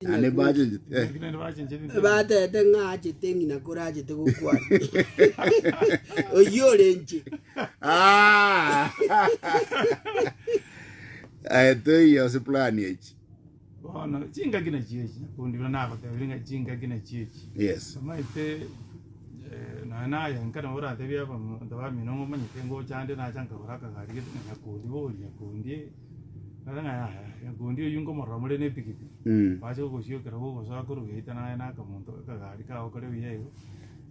Naende mbachencheti, eh. Naende bachencheti. Batete ng'a achete ng'ina korachete gokwana. Oyio ore inche. Ah! Aye toiyo ase plan echi. Bono chingaki nachio echi nyakundi buna nagotebirie ng'a chingaki nachio echi. Yes. Omanyete eh, nonya naye nka nabo oratebie abanto bamino ng'a omanyete ngocha nde nacha nkagora akagari gete ng'a nyakundi bori nyakundi Nare ng'a yaya, nyakundi oyio nkomorora more na epikipiki. Mm. Bache gogosioka gogosoa korwa geita naye na akamonto akagari kago kare buya igo.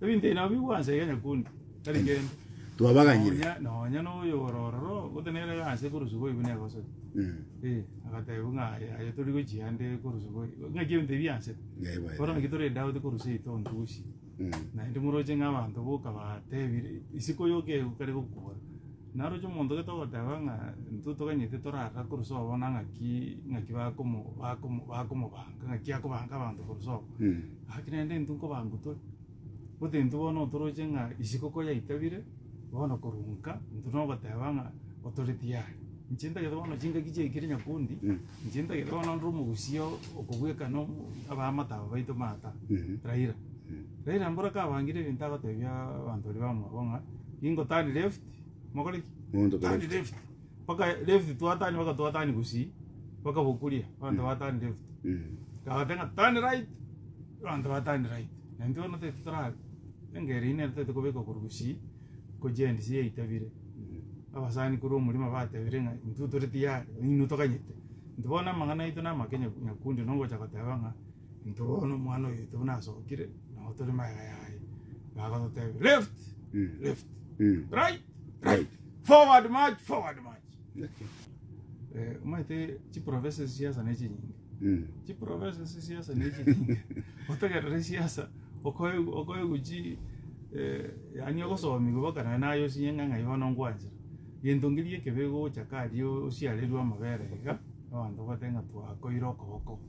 Ebinto ebi nabo bigwansa iga nyakundi, tari kende. Twabaganyire. Nonya nonya na oyo ore ororo, gose nere egase korwa sugoi buna egosori. Mm. Eh, agatebiwa ng'a aye aye tori gochia ande korwa sugoi. Ng'aki ebinto ebi biansete. Eeh bwana. Bono naki tore doubt korwa seito ontusi. Mm. Naende moroche ng'a abanto boka batebire, isiko yoka kare gokora. Naroche omonto gete ogoteba ng'a intwe toganyete torarara korwa sobo na ng'aki ng'aki bakomo bakomo bakomobanga ng'aki akobanga abanto korwa sobo. Gaki naende intwe nkobangwa tore, gose intwe bono toroche ng'a isiko koyaitabire, bono korwa nka intwe nogoteba ng'a otore tiyari. Inche ntagete bono chingaki chiaikire nyakundi, inche ntagete bono ndore omogusii okobwekana omo abaamate aba baito maata, Raila. Raila mbora kabangire ebinto agotebia abanto baria bamwabo ng'a. Ingo turn left, mokore ki? Monto Turn left. left. Mpaka left twatani mpaka twatani gusii, mpaka bokuria, abanto ba turn left. Mm. Kagoteba ng'a turn right, abanto ba turn right. Na intwe bono tari torabe, engero eyio nere totagete kobeka korwa gusii, gochia endisi yaitabire. Abasani korwa omorimo batebire ng'a intwe tore tiyari, inwe toganyete. Intwe bono amang'ana aito na amake nyaku nyakundi nogocha goteba ng'a. Intwe bono omwana oyo oito buna asokire, nabo tore magega yaye, bagototebia, Left, left, right, right, forward march, forward march. Eh, omanyete chiprofesa ase siasa ne chinyinge, chiprofesa ase siasa ne chinyinge, otegerere siasa okoegwa okoegwa chi yaani ogosomiwa mpaka naye naye osinye ng'a ng'ai bono nkwanchera. Gento nkeria ekebe gocha karia osiarerwe amabere iga, abanto batebe ng'a twakoire okoboko.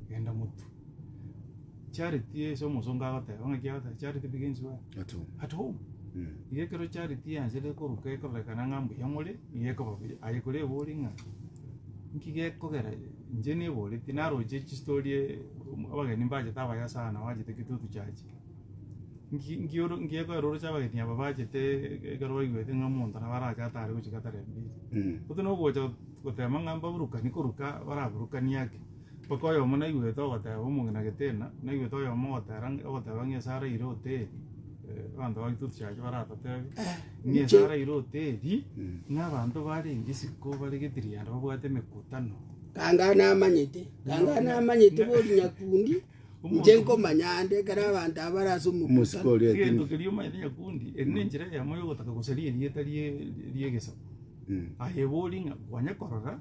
Genda motwe. Charity ase omosongo agoteba, ng'aki agoteba charity begins where? At home. At home. Mm. Iga ekero charity yaancherire koruka ekororekana ng'a mbuya more, iga ekoba buya. Aye korebori ng'a nki gekogera inche neboretie naroche chistory abageni mbachete abaya sana bachete kitutu church. Nki nki oro nki gekogera oroche abageni aba bachete ekero baigwete ng'a omonto nabo arache atare gochika tarehe mbili. Mm. Gose nogocha gotema ng'a mbaburukani koruka baraburukanie ake. Mpaka oyomo naigwete ogoteba omong'ina getena, naigwete oyomo ogotera ng'a ogoteba ng'a esara eire hoteli, abanto ba Kitutu Church baratotebie, ng'a esara eire hoteli, ng'a abanto barenge isiko bare getirianda babwate emekutano. Kanga namanyete, kanga namanyete bori nyakundi, inche nkomanya ande ekero abanto aba bare ase Omosike omokutano. oria Egento tindi. keria omanyete nyakundi, eri na enchera eyemo ya ogotaka gosaria erieta rie ria egesaku. Aye bori ng'a kwanya korora.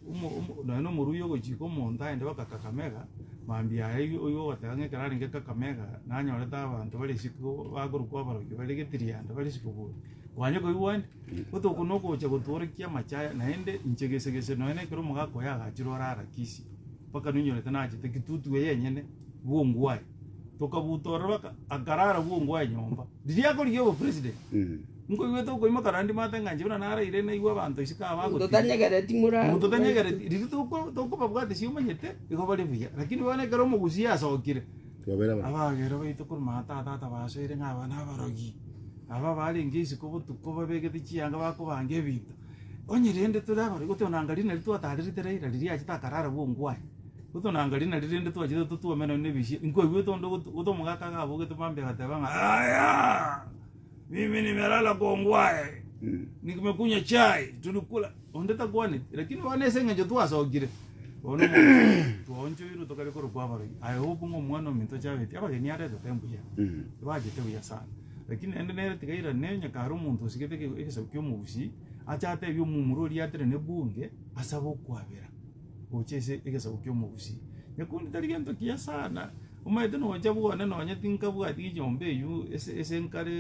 Nonya nomoruya ogochika omonto aende mpaka Kakamega, mambia aye oywo ogoteba ng'a ekero arenge Kakamega nanyorete abanto bare isiko bakorokwa abarogi bare getirianda bare isiko bori. Kwanya koigwa ande? Gose oko nogocha gotworokia amachaya naende inche gese gese nonya na ekero omogaka oye agachire ore ara Kisii, mpaka nonyorete nachete Kitutu eye enyene bwongwae, tokabuta ororo mpaka akarara bwongwae nyomba. Riria akorigia obopresident. Nkoigwete okoimoka naende nimate ng'a inche buna naraire naigwe abanto isiko aba Monto bagotiga. tanyegereti mora Monto tanyegereti, riria toko tokobabwatesia omanyete, igo bare buya. Lakini bono ekero omogusii asokire, Twabera abana. abagere baito korwa maa tata tata basoire ng'a aba nabarogi, aba barenge isiko botuko babegete chianga bakobanga ebinto. Onye rende tore abarogi, otonanga riria nario twatarerete Raila riria achete akarara bwongwae. Otonanga riria nario rende twachete totwomera nonye na ebisio, nkoigwete onde ogotu gote omogaka iga abogete mambia agateba ng'a aya! Mimi nimelala kwa ongwae, nimekunywa chai, tulikula. Onde takwaneti, lakini bono ase eng'encho twasokire, bono omonto twaonchoirwe tokare korokwa abarogi. I hope ng'a omwana ominto chabeti, abageni aretete mbuya, bachete buya sana. Lakini naende nere tiga airane onye kare omonto osigete eke egesaku kia omogusii, ache atebie omomura oria aterene ebunge, asabe okwabera. gocha ase egesaku ki'omogusii. Nyakundi tari gento kiya sana, omanyete nocha bwane nonye tinkabwati enyomba eywo ase ase nkare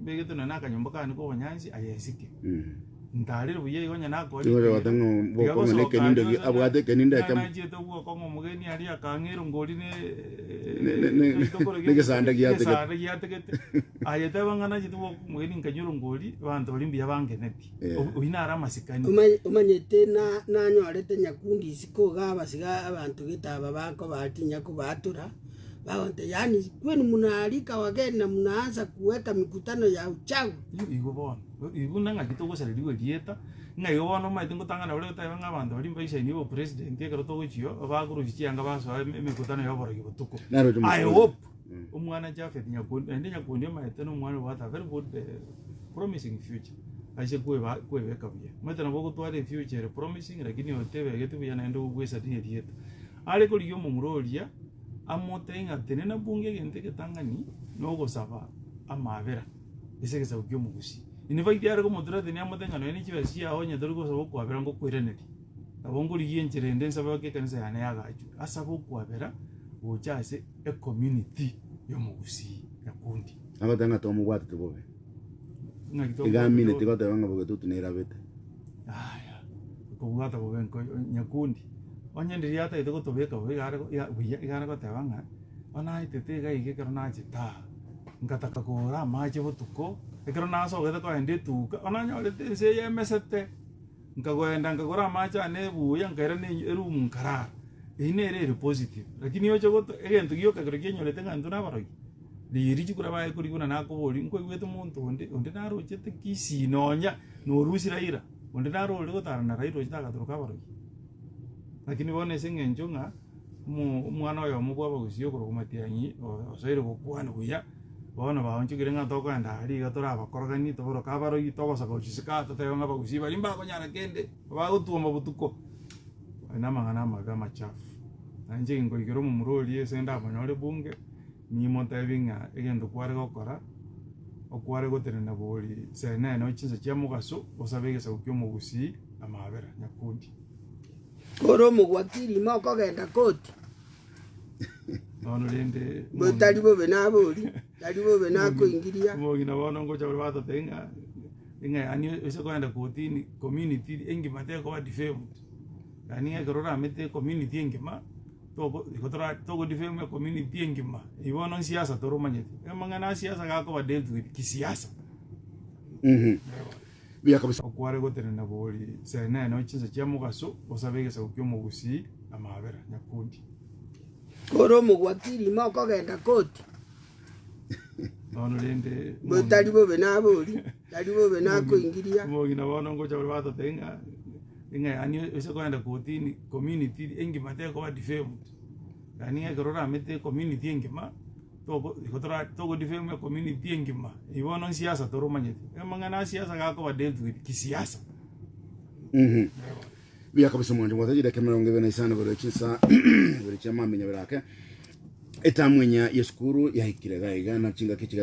mbegete nonye na akanyomba kane ka obonyansi aye esike. Ntarire buya igo onye nakora Nigo ekibe, ogoteba ng'a tiga bokong'u na gosoka ekenindo aria gi- ase abwate ekenindo ng'a ekemo. nachiete bwokong'u omogeni aria akang'a erongori ne Ne- ne- ne- neitokoro negesanda giategete. egesanda giategete. Aye teba ng'a nachete bwokong'u omogeni nkanywa erongori, abanto baria mbuya bangeneti. Yeah. Oyio nare amasikani. Omanyete nanyorete nyakundi isiko iga abasiga abanto gete aba bakoba tinya kobatura, bagontebia yaani kwenu mnaalika wageni na mnaanza kuweka mikutano ya uchawi. Igo bono, buna ng'aki togosarerigwa erieta, ng'a igo bono omanyete ngotang'ana ore goteba ng'a abanto baria mbaisaini obopresident ekero togochia oo, bakorusia chianga basoa emekutano ya oborogi botuko. Naroche I omosubati. hope omwana Japhet Nyakundi, naende Nyakundi omanyete na omwana obwate a very good promising future, aise kweba kwebeka buya. Omanyete nabo ogotwara efuture ere promising lakini otebegeti buya naende ogwesaria erieta. Are korigia omomura oria, amotebie ng'a tenena bunge egento egetang'ani, na ogosaba amaabera ase egesaku kia omogusii. In fact are komothreaten amotebie ng'a nonya ne chibesa chiago onye tori gosaba okwabera ngokoiraneria. Nabo nkorigia enchera ende nsabe mpaka ekanisa yane yagachwe. Asabe okwabera gocha ase ecommunity ya omogusii nyakundi. Agoteba ng'a tomobwatete bobe. Ng'aki Iga tomobwatete amineti bobe? goteba ng'a bogetutu nerabete. Yaya, okobwata bobe nko nyakundi. Onye ndiria atagete gotobeka bobe iga are iga buya iga are goteba ng'a, bono naetete iga iga ekero nachete aa, ngataka kogora amache botuko, ekero nasogete kogenda etuka, bono nanyorete ense eye emesete. Nkagoenda nkagora amache ane buya nkairana eroom nkarara. Eyio nere ere positive. Lakini oche goto egento gioka ekero kianyorete ng'a intwe nabarogi, riria chikura baye korigwa buna nakoboria, nkoigwete omonto onde, onde narochete kisii nonya norusia Raila, onde naro ore gotara na Raila ochete agatoroka abarogi. Lakini bono ase eng'encho ng'a omo omwana oyomo bwa abagusii okorokwa Matiang'i osoire gokwana buya. Bono baonchokire ng'a tokoenda aria iga tore abakorogani, toboroke abarogi, togosoka gochia isiko aa totebe ng'a abagusii baria mbakonyara kende, bagotwoma botuko. Aye namang'ana amabe amachafu. Na inche nkoikera omomura oria ase ndamonyore bunge, nimotebi ng'a egento kware gokora, okware gotenena bori senene chinsa chia mogaso, osabe egesaku kia omogusii amabera nyakundi. Kore omogwakiri ime okogenda koti. Bono rende Bo tari bobe nabori, tari bobe nakoingiria. Omong'ina bono ngocha bare batotebia ng'a ng'a yaani ase kogenda kotini community engima tekoba defamed. Yaani ekero oramete ecommunity engima, toko igo tora togo defame ecommunity engima, eywo bono siasa toromanyete. Amang'ana a siasa gakoba dealt with kisiasa. Buya kabisa. Okware gotenena bori senene chinsa chia mogaso, osabe egesaku ki'omogusii amaabera. Nyakundi. Kore omogwakiri ime okogenda koti. Bono rende Bo tari bobe nabori, tari bobe nakoingiria. Omong'ina bono ngocha bare batotebia ng'a ng'a yaani ase kogenda kotini community engima tekoba defamed. Yaani ekero oramete ecommunity engima. Toko igo tora togo defame ecommunity engima, eyio bono siasa toromanyete. Amang'ana a siasa gakoba dealt with kisiasa. Buya kabisa mwancho mwata chidakika 25 korwa chinsa ibere chia mambia nyabere ake etamu enya yesukuru yaikire iga iga na chingaki chiga.